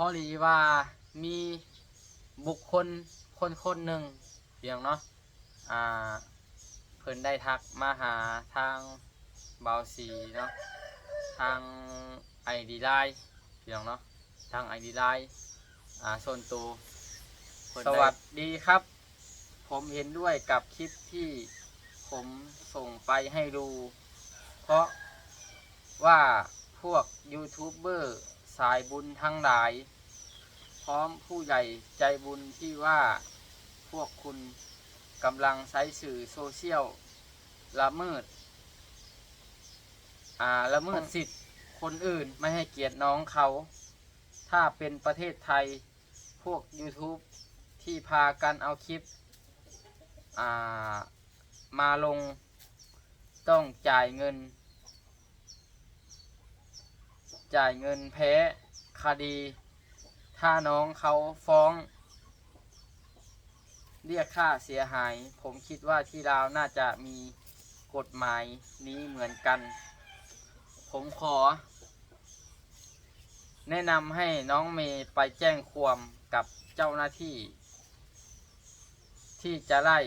ພໍດີວ່າມີບຸກຄົນຄົນຄົນໜຶ່ງ ພີ່ນ້ອງເນາະ ອ່າ ເພິ່ນໄດ້ທັກມາຫາທາງບ່າວສີເນາະ ທາງໄອດີ LINE ພີ່ນ້ອງເນາະ ທາງໄອດີ LINE ອ່າ ສ່ວນໂຕ. ເພິ່ນໄດ້ ສະຫວັດດີຄັບ ຜົມເຫັນດ້ວຍກັບຄລິບທີ່ຜົມສົ່ງໄປໃຫ້ດູ ເພາະວ່າພວກຢູທູບເບີສາຍບຸນທັງຫຼາຍ ພ້ອມຜູ້ໃຫຍ່ໃຈບຸນທີ່ວ່າພວກຄຸນກຳລັງໃຊ້ສື່ໂຊຊຽວລະເມີດ ອ່າ ລະເມີດສິດຄົນອື່ນ ໄມ່ໃຫ້ກຽດນ້ອງເຂົາ. ຖ້າເປັນປະເທດໄທ ພວກຢູທູບທີ່ພາກັນເອົາຄລິບ ອ່າ ມາລົງ ຕ້ອງຈ່າຍເງິນ ຈ່າຍເງິນແພ້ຄະດີ ຖ້ານ້ອງເຂົາຟ້ອງ ລຽກຄ່າເສຍຫາຍ. ຜົມຄິດວ່າທີ່ລາວໜ້າຈະມີກົດໝາຍນີ້ເໝືອນກັນ. ຜົມຂໍແນະນຳໃຫ້ນ້ອງເມໄປແຈ້ງຄວາມກັບເຈົ້າໜ້າທີ່ ທີ່ຈະໄດ້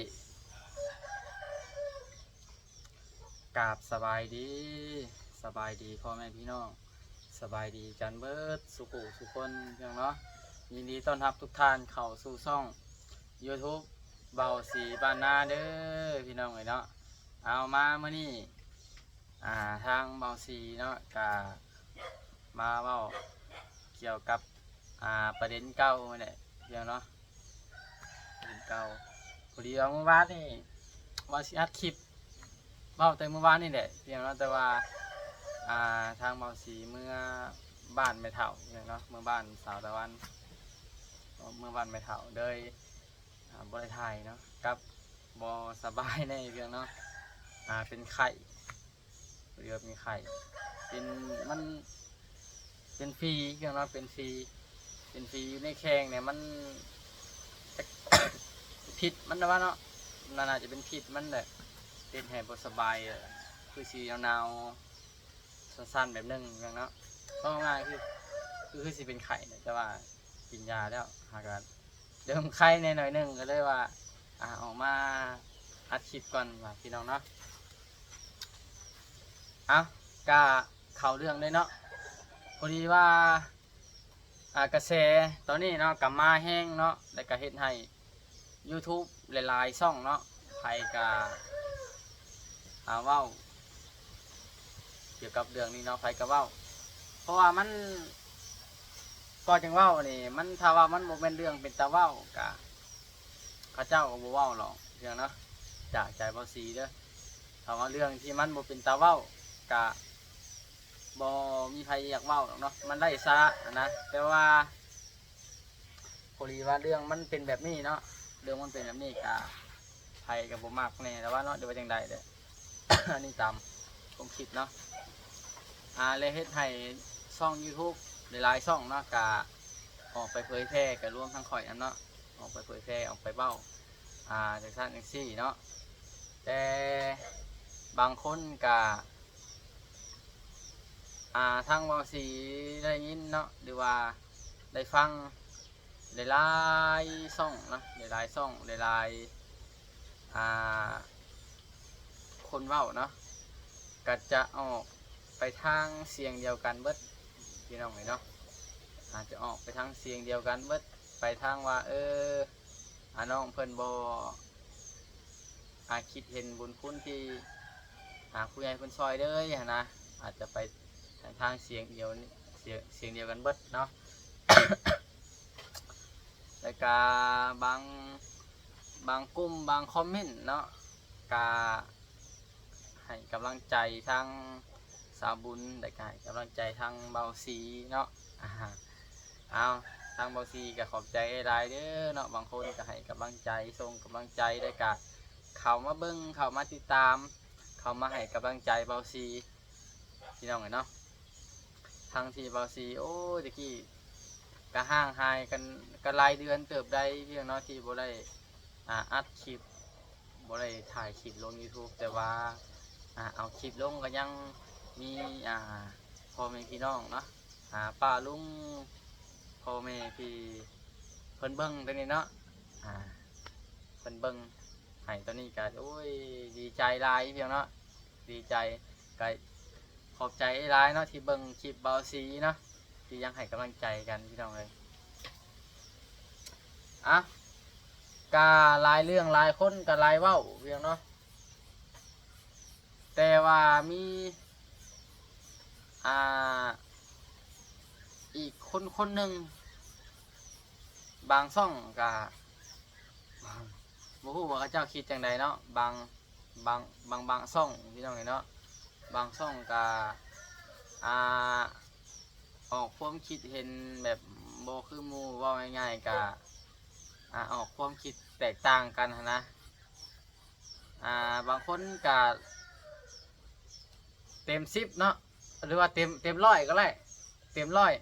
ກາບສະບາຍດີ ສະບາຍດີພໍ່ແມ່ພີ່ນ້ອງ ສະບາຍດີກັນເບິດສູ່ຜູ້ສູ່ຄົນ ພີ່ນ້ອງເນາະ. ຍິນດີຕ້ອນຮັບທຸກທ່ານເຂົ້າສູ່ຊ່ອງຢູທູບເບົາສີບ້ານນາເດີ ພີ່ນ້ອງເອີຍເນາະ. ເອົາ ມາມື້ນີ້ ອ່າ ທາງເບົາສີເນາະ ກະມາເວົ້າກ່ຽວກັບ ອ່າ ປະເດັນເກົ່າຫັ້ນແຫຼະ ພີ່ນ້ອງເນາະ. ເປັນເກົ່າ ພໍດີວ່າມື້ວານນີ້ວ່າຊິອັດຄລິບ ເວົ້າແຕ່ມື້ວານນີ້ແຫຼະ ພຽງເນາະ ແຕ່ວ່າ ອ່າ ທາງເບົາສີເມືອບ້ານແມ່ເຖົ້າເນາະ ເມືອບ້ານສາວຕາວັນ ເມືອບ້ານແມ່ເຖົ້າ ເລີຍ ອ່າ ບໍ່ໄດ້ຖ່າຍເນາະ ກັບບໍ່ສະບາຍແດ່ພຽງເນາະ ອ່າ ເປັນໄຂ້. ຫຼືວ່າເປັນໄຂ້ ເປັນ ມັນເປັນຝີ ເອີ້ນວ່າເປັນຝີ ເປັນຝີຢູ່ໃນແຂ້ງນີ້ ມັນ ພິດມັນວ່າເນາະ ມັນໜ້າຈະເປັນພິດມັນແຫຼະ ເຮັດໃຫ້ບໍ່ສະບາຍ ຄືຊິໜາວໆ ສັ່ນໆ ແບບໜຶ່ງເນາະ ເວົ້າງ່າຍຄື ຄື ຄືຊິເປັນໄຂ້ແຫຼະ ແຕ່ວ່າກິນຢາແລ້ວ ຫາກະ ເລີ່ມໄຄແດ່ໜ້ອຍໜຶ່ງ ກໍເລີຍວ່າ ອ່າ ອອກມາອັດຄລິບກ່ອນວ່າພີ່ນ້ອງເນາະ. ເອົ້າ ກະເຂົ້າເລື່ອງເລີຍເນາະ ພໍດີວ່າ ອ່າ ກະແສຕອນນີ້ເນາະ ກະມາແຮງເນາະ ແລ້ວກະເຮັດໃຫ້ຢູທູບຫຼາຍໆຊ່ອງເນາະ ໃຜກະ ອ່າ ເວົ້າ ກ່ຽວກັບເລື່ອງນີ້ເນາະ ໃຜກໍເວົ້າ ເພາະວ່າມັນ ກໍຈັ່ງເວົ້ານີ້ ມັນ ຖ້າວ່າມັນບໍ່ແມ່ນເລື່ອງເປັນຕາເວົ້າ ກະ ເຂົາເຈົ້າກໍບໍ່ເວົ້າຫຼອກເທື່ອເນາະ ຈາກໃຈເບົາສີເດີ ຖ້າວ່າເລື່ອງທີ່ມັນບໍ່ເປັນຕາເວົ້າ ກະບໍ່ມີໃຜຢາກເວົ້າຫຼອກເນາະ ມັນໄຮ້ສາລະຫັ້ນນະ ແຕ່ວ່າ ພໍດີວ່າເລື່ອງມັນເປັນແບບນີ້ເນາະ ເລື່ອງມັນເປັນແບບນີ້ກະ ໃຜກໍບໍ່ມັກແດ່ລະວ່າເນາະ ຫຼືວ່າຈັ່ງໃດເດີ້ ອັນນີ້ຕາມຄວາມຄິດເນາະ ອ່າ ແລະເຮັດໃຫ້ຊ່ອງຢູທູບຫຼາຍໆຊ່ອງເນາະ ກະອອກໄປເຜີຍແຜ່ ກະລວມທັງຂ້ອຍນຳເນາະ ອອກໄປເຜີຍແຜ່ ອອກໄປເວົ້າ ອ່າ ຈັ່ງຊັ້ນຈັ່ງຊີ້ເນາະ ແຕ່ບາງຄົນກະ ອ່າ ທາງເບົາສີໄດ້ຍິນເນາະ ຫຼືວ່າໄດ້ຟັງຫຼາຍໆຊ່ອງເນາະ ຫຼາຍໆຊ່ອງ ຫຼາຍໆ ອ່າ ຄົນເວົ້າເນາະ ກໍຈະອອກໄປທາງສຽງດຽວກັນເບິດ ພີ່ນ້ອງເອີຍເນາະ ອາດຈະອອກໄປທາງສຽງດຽວກັນເບິດ ໄປທາງວ່າ ເອີ ອາ ນ້ອງເພິ່ນບໍ່ ອາ ຄິດເຫັນບຸນຄຸນທີ່ ອາ ຜູ້ໃຫຍ່ເພິ່ນຊ່ອຍເລີຍຫັ້ນນະ ອາດຈະໄປທາງສຽງດຽວ ສຽງ ສຽງດຽວກັນເບິດເນາະ ແລ້ວກະບາງ ບາງກຸ່ມ ບາງຄອມເມັນເນາະ ກະໃຫ້ກຳລັງໃຈທາງສາວບຸນ ແລ້ວກະໃຫ້ກຳລັງໃຈທາງເບົາສີເນາະ ອາ ເອົາ ທາງເບົາສີກໍຂອບໃຈຫຼາຍເດີເນາະ ບາງຄົນກໍໃຫ້ກຳລັງໃຈ ສົ່ງກຳລັງໃຈ ແລ້ວກະເຂົ້າມາເບິ່ງ ເຂົ້າມາຕິດຕາມ ເຂົ້າມາໃຫ້ກຳລັງໃຈເບົາສີ ພີ່ນ້ອງເອີຍເນາະ ທັງທີ່ເບົາສີ ໂອ້ຍ ແຕ່ກີ້ກໍຫ່າງຫາຍກັນ ກໍຫຼາຍເດືອນເຕີບໃດ ພີ່ນ້ອງເນາະ ທີ່ບໍ່ໄດ້ ອ່າ ອັດຄລິບ ບໍ່ໄດ້ຖ່າຍຄລິບລົງຢູທູບ ແຕ່ວ່າ ອ່າ ເອົາຄລິບລົງກໍຍັງມີ ອ່າ ພໍ່ແມ່ພີ່ນ້ອງເນາະ ອ່າ ປ້າລຸງ ພໍ່ແມ່ທີ່ເພິ່ນເບິ່ງຕົວນີ້ເນາະ ອ່າ ເພິ່ນເບິ່ງໃຫ້ຕົວນີ້ກະ ໂອ້ຍ ດີໃຈຫຼາຍພີ່ນ້ອງເນາະ ດີໃຈ ກະຂອບໃຈຫຼາຍເນາະ ທີ່ເບິ່ງຄລິບບ່າວສີເນາະ ທີ່ຍັງໃຫ້ກຳລັງໃຈກັນພີ່ນ້ອງເອີຍ. ອ່ະ ກະຫຼາຍເລື່ອງຫຼາຍຄົນກະຫຼາຍເວົ້າພີ່ນ້ອງເນາະ ແຕ່ວ່າມີ ອ່າ ອີກຄົນຄົນໜຶ່ງ ບາງຊ່ອງກະ ບໍ່ຮູ້ວ່າເຂົາເຈົ້າຄິດຈັ່ງໃດເນາະ ບາງ ບາງ ບາງ ບາງຊ່ອງພີ່ນ້ອງເອີຍເນາະ ບາງຊ່ອງກະ ອ່າ ອອກຄວາມຄິດເຫັນແບບບໍ່ຄືໝູ່ ເວົ້າງ່າຍໆກະ ອ່າ ອອກຄວາມຄິດແຕກຕ່າງກັນຫັ້ນນະ ອ່າ ບາງຄົນກະເຕັມສິບເນາະ ຫຼືວ່າເຕັມ ເຕັມຮ້ອຍກໍໄດ້ ເຕັມຮ້ອຍ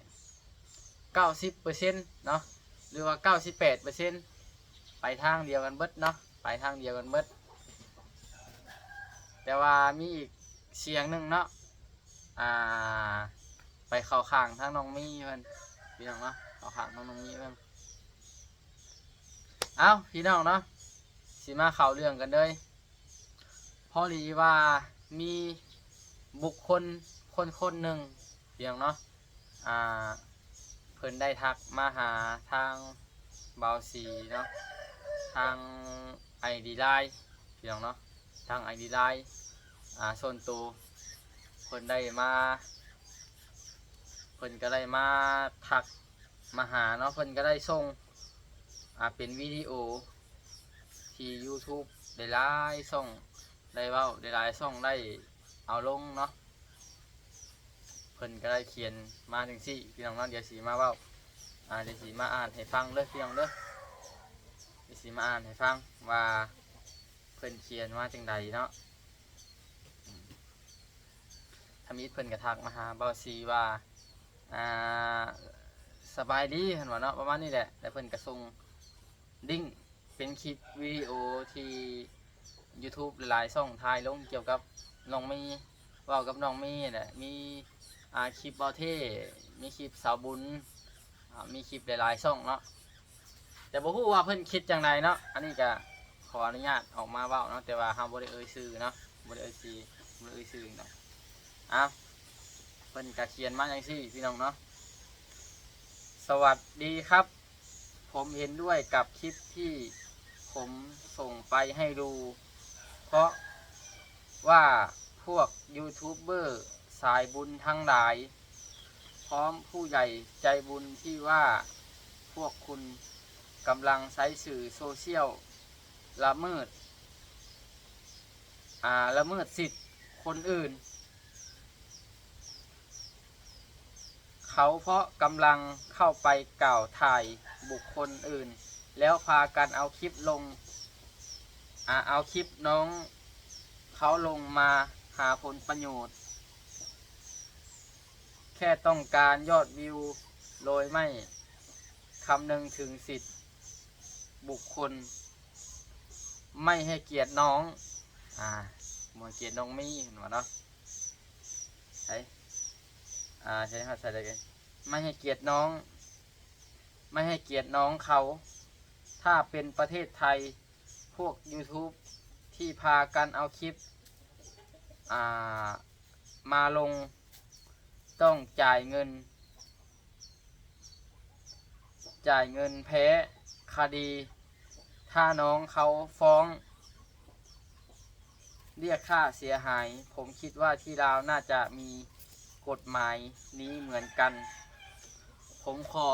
ເກົ້າສິບເປີເຊັນເນາະ ຫຼືວ່າເກົ້າສິບແປດເປີເຊັນ ໄປທາງດຽວກັນເບິດເນາະ ໄປທາງດຽວກັນເບິດ ແຕ່ວ່າມີອີກສຽງໜຶ່ງເນາະ ອ່າ ໄປເຂົ້າຂ້າງທາງນ້ອງມີເພິ່ນ ພີ່ນ້ອງເນາະ ເຂົ້າຂ້າງທາງນ້ອງມີເພິ່ນ. ເອົ້າ ພີ່ນ້ອງເນາະ ຊິມາເຂົ້າເລື່ອງກັນເລີຍ ພໍດີວ່າມີບຸກຄົນຄົນຄົນໜຶ່ງ ພີ່ນ້ອງເນາະ ອ່າ ເພິ່ນໄດ້ທັກມາຫາທາງບ່າວສີເນາະ ທາງໄອດີ LINE ພີ່ນ້ອງເນາະ ທາງໄອດີ LINE ອ່າ ສ່ວນໂຕ ເພິ່ນໄດ້ມາ ເພິ່ນກໍໄດ້ມາທັກມາຫາເນາະ ເພິ່ນກໍໄດ້ສົ່ງ ອ່າ ເປັນວິດີໂອທີ່ YouTube ຫຼາຍໆຊ່ອງໄດ້ເວົ້າ ຫຼາຍໆຊ່ອງໄດ້ເອົາລົງເນາະ ເພິ່ນກໍໄດ້ຂຽນມາຈັ່ງຊີ້ ພີ່ນ້ອງເນາະ ດຽວຊິມາເວົ້າ ອ່າ ດຽວຊິມາອ່ານໃຫ້ຟັງເດີ ພີ່ນ້ອງເດີ ດຽວຊິມາອ່ານໃຫ້ຟັງວ່າເພິ່ນຂຽນມາຈັ່ງໃດເນາະ. ທຳອິດເພິ່ນກໍທັກມາຫາບ່າວສີວ່າ ອ່າ ສະບາຍດີ ເພິ່ນວ່າເນາະ ປະມານນີ້ແຫຼະ ແລ້ວເພິ່ນກໍສົ່ງລິ້ງເປັນຄລິບວິດີໂອທີ່ YouTube ຫຼາຍໆຊ່ອງຖ່າຍລົງກ່ຽວກັບນ້ອງມີ ເວົ້າກັບນ້ອງມີແຫຼະ ມີ ອ່າ ຄລິບບ່າວເທ່ ມີຄລິບສາວບຸນ ອ່າ ມີຄລິບຫຼາຍໆຊ່ອງເນາະ ແຕ່ບໍ່ຮູ້ວ່າເພິ່ນຄິດຈັ່ງໃດເນາະ ອັນນີ້ກະຂໍອະນຸຍາດອອກມາເວົ້າເນາະ ແຕ່ວ່າເຮົາບໍ່ໄດ້ເອີ່ຍຊື່ເນາະ ບໍ່ໄດ້ເອີ່ຍຊື່ ບໍ່ໄດ້ເອີ່ຍຊື່ເນາະ ອ່າ ເພິ່ນກະຂຽນມາຈັ່ງຊີ້ ພີ່ນ້ອງເນາະ ສະຫວັດດີຄັບ ຜົມເຫັນດ້ວຍກັບຄລິບທີ່ຜົມສົ່ງໄປໃຫ້ດູ ເພາະວ່າພວກຢູທູບເບີສາຍບຸນທັງຫຼາຍ ພ້ອມຜູ້ໃຫຍ່ໃຈບຸນທີ່ວ່າພວກຄຸນກຳລັງໃຊ້ສື່ໂຊຊຽວລະເມີດ ອ່າ ລະເມີດສິດຄົນອື່ນ ເຂົາເພາະກຳລັງເຂົ້າໄປກ່າວຖ່າຍບຸກຄົນອື່ນ ແລ້ວພາກັນເອົາຄລິບລົງ ອາ ເອົາຄລິບນ້ອງເຂົາລົງມາຫາຜົນປະໂຫຍດ ແຄ່ຕ້ອງການຍອດວິວ ໂດຍໄມ່ຄຳນຶງເຖິງສິດບຸກຄົນ ໄມ່ໃຫ້ກຽດນ້ອງ ອາ ບໍ່ໃຫ້ກຽດນ້ອງມີ ເຫັນບໍ່ເນາະ ໃສ ອາ ໃສ ໃສ ໄມ່ໃຫ້ກຽດນ້ອງ ໄມ່ໃຫ້ກຽດນ້ອງເຂົາ ຖ້າເປັນປະເທດໄທ ພວກຢູທູບທີ່ພາກັນເອົາຄລິບ ອາ ມາລົງ ຕ້ອງຈ່າຍເງິນ ຈ່າຍເງິນແພ້ຄະດີ ຖ້ານ້ອງເຂົາຟ້ອງ ລຽກຄ່າເສຍຫາຍ ຜົມຄິດວ່າທີ່ລາວໜ້າຈະມີກົດໝາຍນີ້ເໝືອນກັນ ຜົມຂໍ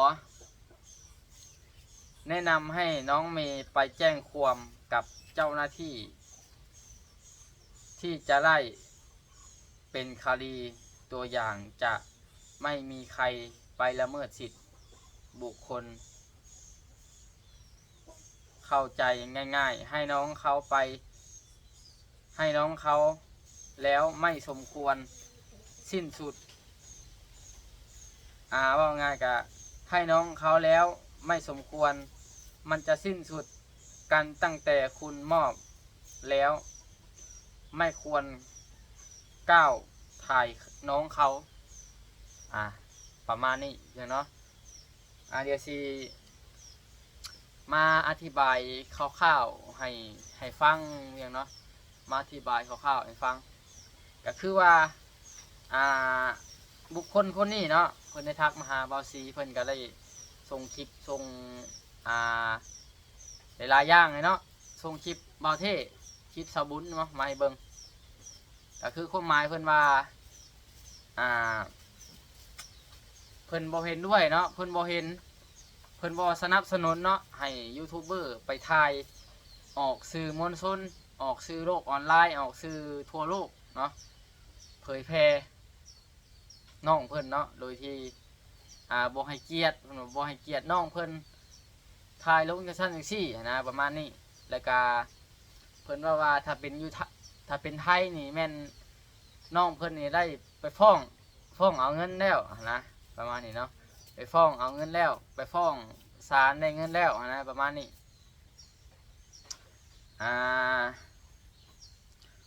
ແນະນຳໃຫ້ນ້ອງເມໄປແຈ້ງຄວາມກັບເຈົ້າໜ້າທີ່ ທີ່ຈະໄດ້ເປັນຄະດີຕົວຢ່າງ ຈະໄມ່ມີໃຄໄປລະເມີດສິດບຸກຄົນ. ເຂົ້າໃຈງ່າຍໆ ໃຫ້ນ້ອງເຂົາໄປ ໃຫ້ນ້ອງເຂົາແລ້ວໄມ່ສົມຄວນສິ້ນສຸດ ອາ ເວົ້າງ່າຍກະໃຫ້ນ້ອງເຂົາແລ້ວໄມ່ສົມຄວນ ມັນຈະສິ້ນສຸດກັນຕັ້ງແຕ່ຄຸນມອບແລ້ວ ໄມ່ຄວນກ້າວຖ່າຍນ້ອງເຂົາ ອາ ປະມານນີ້ເນາະ. ອາ ດຽວຊິມາອະທິບາຍຄ່າວໆໃຫ້ ໃຫ້ຟັງພຽງເນາະ, ມາອະທິບາຍຄ່າວໆໃຫ້ຟັງ. ກະຄືວ່າ ອາ ບຸກຄົນຄົນນີ້ເນາະ ເພິ່ນໄດ້ທັກມາຫາບ່າວສີ, ເພິ່ນກະໄດ້ສົ່ງຄລິບ ສົ່ງ ອາ ຫຼາຍໆຢ່າງໃຫ້ເນາະ, ສົ່ງຄລິບບ່າວເທ່ ຄລິບສາວບຸນເນາະ ມາໃຫ້ເບິ່ງ. ກະຄືຄວາມໝາຍເພິ່ນວ່າ ອາ ເພິ່ນບໍ່ເຫັນດ້ວຍເນາະ, ເພິ່ນບໍ່ເຫັນ ເພິ່ນບໍ່ສະໜັບສະໜູນເນາະ ໃຫ້ຢູທູບເບີໄປຖ່າຍອອກສື່ມວນຊົນ, ອອກສື່ໂລກອອນລາຍ, ອອກສື່ທົ່ວໂລກເນາະ, ເຜີຍແຜ່ນ້ອງເພິ່ນເນາະ ໂດຍທີ່ ອາ ບໍ່ໃຫ້ກຽດ, ເພິ່ນວ່າບໍ່ໃຫ້ກຽດນ້ອງເພິ່ນ, ຖ່າຍລົງຈັ່ງຊັ້ນຈັ່ງຊີ້ຫັ້ນນະ ປະມານນີ້. ແລ້ວກະເພິ່ນເວົ້າວ່າ ຖ້າເປັນຢູ່ ຖ້າເປັນໄທນີ້ແມ່ນນ້ອງເພິ່ນນີ້ໄດ້ໄປຟ້ອງ ຟ້ອງເອົາເງິນແລ້ວຫັ້ນນະ ປະມານນີ້ເນາະ, ໄປຟ້ອງເອົາເງິນແລ້ວ ໄປຟ້ອງສານໄດ້ເງິນແລ້ວຫັ້ນນະ ປະມານນີ້. ອາ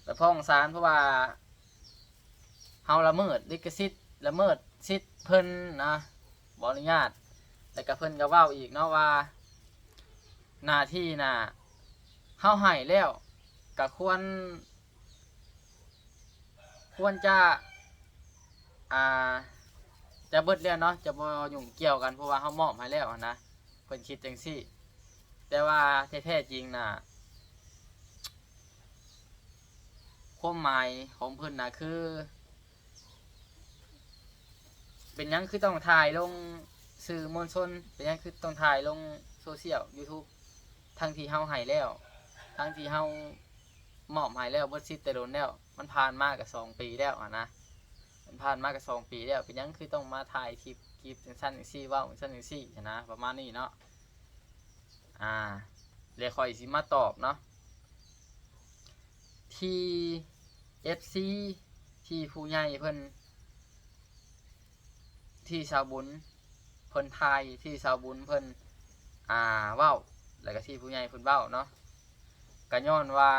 ໄປຟ້ອງສານ ເພາະວ່າເຮົາລະເມີດລິຂະສິດ ລະເມີດສິດເພິ່ນນະ ບໍ່ອະນຸຍາດ. ແລ້ວກະເພິ່ນກະເວົ້າອີກເນາະວ່າ ໜ້າທີ່ນະ ເຮົາໃຫ້ແລ້ວ ກະຄວນ ຄວນຈະ ອາ ຈະເບິດແລ້ວເນາະ, ຈະບໍ່ຫຍຸ້ງກ່ຽວກັນ ເພາະວ່າເຮົາມອບໃຫ້ແລ້ວຫັ້ນນະ, ເພິ່ນຄິດຈັ່ງຊີ້. ແຕ່ວ່າແທ້ໆຈິງນະ ຄວາມໝາຍຂອງເພິ່ນນະຄື ເປັນຫຍັງຄືຕ້ອງຖ່າຍລົງສື່ມວນຊົນ? ເປັນຫຍັງຄືຕ້ອງຖ່າຍລົງໂຊຊຽວ ຢູທູບ ທັງທີ່ເຮົາໃຫ້ແລ້ວ, ທັງທີ່ເຮົາມອບໃຫ້ແລ້ວ ເບິດສິດແຕ່ດົນແລ້ວ? ມັນຜ່ານມາກະສອງປີແລ້ວຫັ້ນນະ, ມັນຜ່ານມາກະສອງປີແລ້ວ, ເປັນຫຍັງຄືຕ້ອງມາຖ່າຍຄລິບ ຄລິບຈັ່ງຊັ້ນຈັ່ງຊີ້ ເວົ້າຈັ່ງຊັ້ນຈັ່ງຊີ້ຫັ້ນນະ ປະມານນີ້ເນາະ. ອາ ແລ້ວຂ້ອຍຊິມາຕອບເນາະ ທີ່ ເອັຟຊີ ທີ່ຜູ້ໃຫຍ່ເພິ່ນ ທີ່ສາວບຸນເພິ່ນຖ່າຍ ທີ່ສາວບຸນເພິ່ນ ອາ ເວົ້າ ແລ້ວກະທີ່ຜູ້ໃຫຍ່ເພິ່ນເວົ້າເນາະ, ກະຍ້ອນວ່າ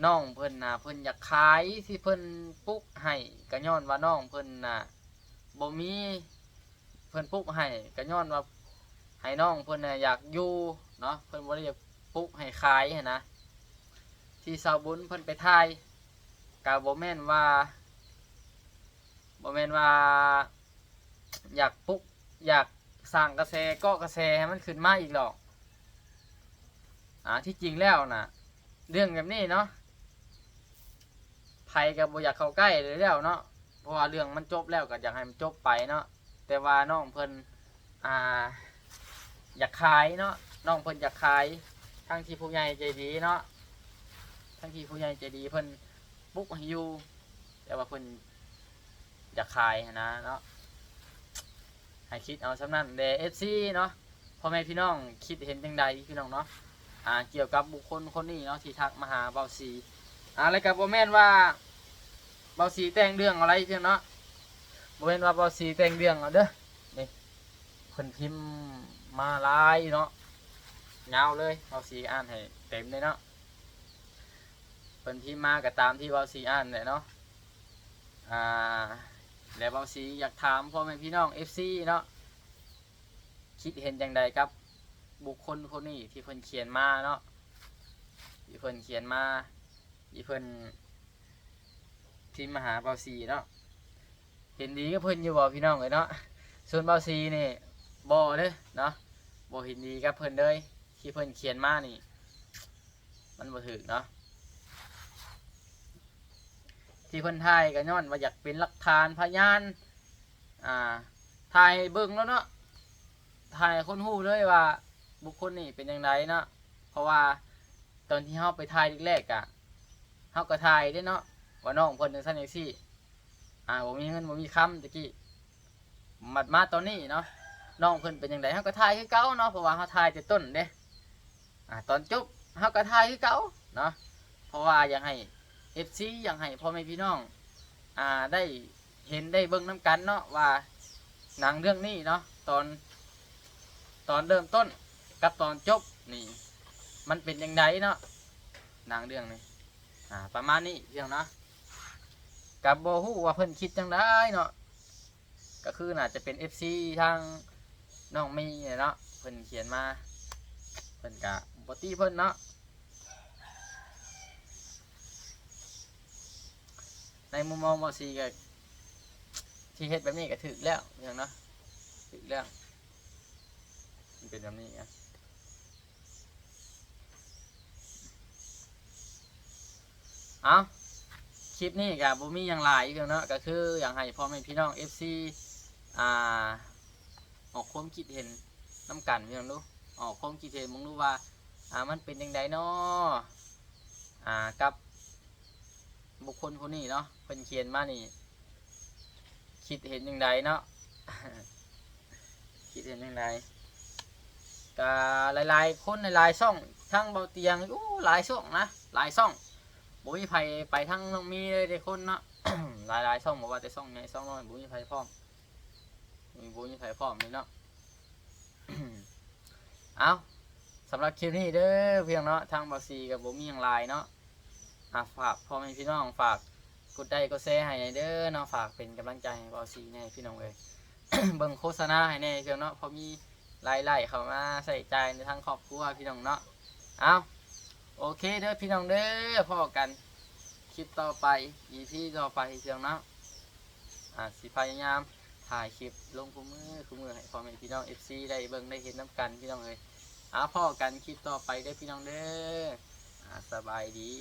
ນ້ອງເພິ່ນນະ ເພິ່ນຢາກຂາຍ ທີ່ເພິ່ນປຸກໃຫ້ ກະຍ້ອນວ່ານ້ອງເພິ່ນນະບໍ່ມີ ເພິ່ນປຸກໃຫ້ ກະຍ້ອນວ່າໃຫ້ນ້ອງເພິ່ນນະຢາກຢູ່ເນາະ, ເພິ່ນບໍ່ໄດ້ຢາກປຸກໃຫ້ຂາຍຫັ້ນນະ. ທີ່ສາວບຸນເພິ່ນໄປຖ່າຍ ກະບໍ່ແມ່ນວ່າ ບໍ່ແມ່ນວ່າຢາກປຸກ ຢາກສ້າງກະແສ ເກາະກະແສໃຫ້ມັນຂຶ້ນມາອີກດອກ. ອາ ທີ່ຈິງແລ້ວນະ ເລື່ອງແບບນີ້ເນາະ ໃຜກະບໍ່ຢາກເຂົ້າໃກ້ແລ້ວເນາະ, ເພາະວ່າເລື່ອງມັນຈົບແລ້ວ ກະຢາກໃຫ້ມັນຈົບໄປເນາະ. ແຕ່ວ່ານ້ອງເພິ່ນ ອາ ຢາກຂາຍເນາະ, ນ້ອງເພິ່ນຢາກຂາຍ ທັງທີ່ຜູ້ໃຫຍ່ໃຈດີເນາະ, ທັງທີ່ຜູ້ໃຫຍ່ໃຈດີເພິ່ນປຸກໃຫ້ຢູ່ ແຕ່ວ່າເພິ່ນຢາກຂາຍຫັ້ນນະເນາະ. ໃຫ້ຄິດເອົາສ່ຳນັ້ນແດ່ ເອັຟຊີ ເນາະ. ພໍ່ແມ່ພີ່ນ້ອງຄິດເຫັນຈັ່ງໃດພີ່ນ້ອງເນາະ ອາ ກ່ຽວກັບບຸກຄົນຄົນນີ້ເນາະ ທີ່ທັກມາຫາເບົາສີ? ອາ ແລ້ວກະບໍ່ແມ່ນວ່າເບົາສີແຕ່ງເລື່ອງເອົາໄດ້ເນາະ, ບໍ່ແມ່ນວ່າເບົາສີແຕ່ງເລື່ອງເອົາເດີ. ນີ້ ເພິ່ນພິມມາຫຼາຍເນາະ ຍາວເລີຍ, ເບົາສີອ່ານໃຫ້ເຕັມເລີຍເນາະ. ເພິ່ນພິມມາກະຕາມທີ່ເບົາສີອ່ານແຫຼະເນາະ. ອາ ແລະ ເບົາສີຢາກຖາມພໍ່ແມ່ພີ່ນ້ອງ ເອັຟຊີ ເນາະ ຄິດເຫັນຈັ່ງໃດກັບບຸກຄົນຄົນນີ້ທີ່ເພິ່ນຂຽນມາເນາະ, ທີ່ເພິ່ນຂຽນມາ ທີ່ເພິ່ນພິມມາຫາເບົາສີເນາະ? ເຫັນດີກັບເພິ່ນຢູ່ບໍ່ພີ່ນ້ອງເອີຍເນາະ? ສ່ວນເບົາສີນີ້ບໍ່ເດີເນາະ, ບໍ່ເຫັນດີກັບເພິ່ນເລີຍ ທີ່ເພິ່ນຂຽນມານີ້ ມັນບໍ່ຖືກເນາະ. ທີ່ເພິ່ນຖ່າຍກະຍ້ອນວ່າຢາກເປັນຫຼັກຖານພະຍານ ອາ ຖ່າຍໃຫ້ເບິ່ງໂລດເນາະ, ຖ່າຍໃຫ້ຄົນຮູ້ເລີຍວ່າບຸກຄົນນີ້ເປັນຈັ່ງໃດເນາະ. ເພາະວ່າຕອນທີ່ເຮົາໄປຖ່າຍແລກໆ ກະ ເຮົາກະຖ່າຍເດ້ເນາະ ວ່ານ້ອງເພິ່ນຈັ່ງຊັ້ນຈັ່ງຊີ້ ອາ ບໍ່ມີເງິນບໍ່ມີຄຳຕະກີ້. ບັດມາຕອນນີ້ເນາະ ນ້ອງເພິ່ນເປັນຈັ່ງໃດ ເຮົາກະຖ່າຍຄືເກົ່າເນາະ, ເພາະວ່າເຮົາຖ່າຍແຕ່ຕົ້ນເດ້. ອາ ຕອນຈົບເຮົາກະຖ່າຍຄືເກົ່າເນາະ, ເພາະວ່າຢາກໃຫ້ ເອັຟຊີ ຢາກໃຫ້ພໍ່ແມ່ພີ່ນ້ອງ ອາ ໄດ້ເຫັນໄດ້ເບິ່ງນຳກັນເນາະ ວ່າໜັງເລື່ອງນີ້ເນາະ ຕອນ ຕອນເລີ່ມຕົ້ນກັບຕອນຈົບນີ້ ມັນເປັນຈັ່ງໃດເນາະ ໜັງເລື່ອງນີ້. ອາ ປະມານນີ້ເນາະ, ກະບໍ່ຮູ້ວ່າເພິ່ນຄິດຈັ່ງໃດເນາະ. ກະຄືໜ້າຈະເປັນ ເອັຟຊີ ທາງ ນ້ອງມີເນາະ ເພິ່ນຂຽນມາ ເພິ່ນກະບໍ່ຕິເພິ່ນເນາະ. ໃນມຸມມອງບໍ່ສີກະ ທີ່ເຮັດແບບນີ້ກະຖືກແລ້ວ ເນາະ ຖືກແລ້ວ ມັນເປັນແບບນີ້ນະ. ເອົ້າ ຄລິບນີ້ກະບໍ່ມີຫຍັງຫຼາຍເນາະ ກະຄືຢາກໃຫ້ພໍ່ແມ່ພີ່ນ້ອງເອັຟຊີ ອ່າ ອອກຄວາມຄິດເຫັນນຳກັນເບິ່ງດູ ອອກຄວາມຄິດເຫັນເບິ່ງດູວ່າ ອ່າ ມັນເປັນຈັ່ງໃດນໍ ອ່າ ກັບບຸກຄົນຜູ້ນີ້ເນາະ ເພິ່ນຂຽນມານີ້ ຄິດເຫັນຈັ່ງໃດເນາະ ຄິດເຫັນຈັ່ງໃດ? ກະຫຼາຍໆຄົນຫຼາຍໆຊ່ອງ ທັງເບົາຕຽງ ໂອ້ ຫຼາຍຊ່ອງນະ ຫຼາຍຊ່ອງ ບໍ່ມີໃຜໄປທາງນ້ອງມີເລີຍເດຄົນເນາະ ຫຼາຍໆຊ່ອງ ບໍ່ວ່າແຕ່ຊ່ອງໃຫຍ່ຊ່ອງນ້ອຍ ບໍ່ມີໃຜພ້ອມ ບໍ່ມີໃຜພ້ອມເລີຍເນາະ. ເອົ້າ ສຳລັບຄລິບນີ້ເດີພີ່ນ້ອງເນາະ ທາງເບົາສີກະບໍ່ມີຫຍັງຫຼາຍເນາະ ອ່າ ຝາກພໍ່ແມ່ພີ່ນ້ອງ ຝາກກົດໄລກ໌ກົດແຊໃຫ້ແດ່ເດີເນາະ ຝາກເປັນກຳລັງໃຈໃຫ້ເບົາສີແດ່ພີ່ນ້ອງເອີຍ ເບິ່ງໂຄສະນາໃຫ້ແດ່ພີ່ນ້ອງເນາະ ພໍມີລາຍໄດ້ເຂົ້າມາໃຊ້ຈ່າຍໃນທາງຄອບຄົວພີ່ນ້ອງເນາະ. ເອົ້າ ໂອເຄເດີພີ່ນ້ອງເດີ ພໍ້ກັນຄລິບຕໍ່ໄປ ອີພີຕໍ່ໄປພີ່ນ້ອງເນາະ. ອາ ຊິພະຍາຍາມຖ່າຍຄລິບລົງຄູ່ມື້ຄູ່ມື້ໃຫ້ພໍ່ແມ່ພີ່ນ້ອງເອັຟຊີໄດ້ເບິ່ງໄດ້ເຫັນນຳກັນພີ່ນ້ອງເອີຍ. ອາ ພໍ້ກັນຄລິບຕໍ່ໄປເດີພີ່ນ້ອງເດີ ອາ ສະບາຍດີ.